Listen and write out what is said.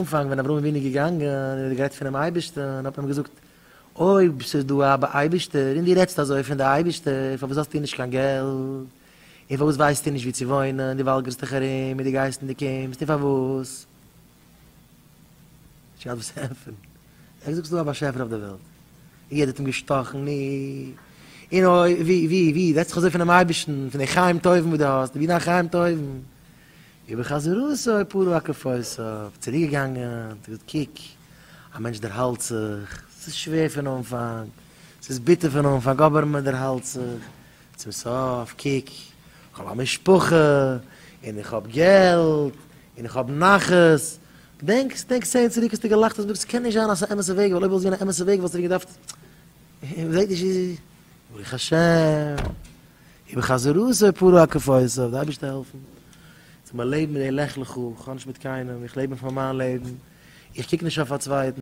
אנפאנג ווען אברהם אבינו איז געגאנגען און ער האט גערעדט פונעם אייבערשטען האט מען אים געזאגט, אויב ס'איז דא א אייבערשטער און דו רעדסט אזוי פון די אייבערשטער פארוואס האסטו נישט קיין געלט? און פארוואס ווייסטו נישט וואו צו וואוינען? דו וואלגערסט דיך ארום און דו גייסט און דו קומסט און פארוואס? נישט געהאט וואס צו ענטפערן. ער האט געזאגט ס'איז דא א באשעפער אויף די וועלט. און יעדער האט אים געשטאכן, נו, און אוי, ווי, ווי, ווי, רעדסט זיך אזוי פונעם אייבערשטן, פון די חיים טובים וואס דו האסט, ווי דיין חיים טובים? ובחזרתו פרע הקפותיו, צוריק געגאנגען, האט ער געזאגט, קוק, א מענטש דערהאלט זיך, ס'איז שווער פון אנפאנג, ס'איז ביטער פון אנפאנג, אבער מען דערהאלט זיך, צום סוף, קוק, איך האב א משפחה, און איך האב געלט, און איך האב נחת, געדענקסט, געדענקסט צען יאר צוריק האסטו געלאכט, האסט געזאגט, ס'קען נישט זיין אז ס'איז א אמת'ע וועג, ווייל אויב וואלט עס געווען א אמת'ע וועג וואלסטו ווען געדארפט, מ'זעט נישט ווי, ברוך השם. ובחזרתו פרע הקפותיו, די אייבערשטער העלפן זאל מען לעבן מיט די לך לך, איך האב נישט מיט קיינעם, איך לעב פאר מיין לעבן, איך קוק נישט אויף א צווייטן.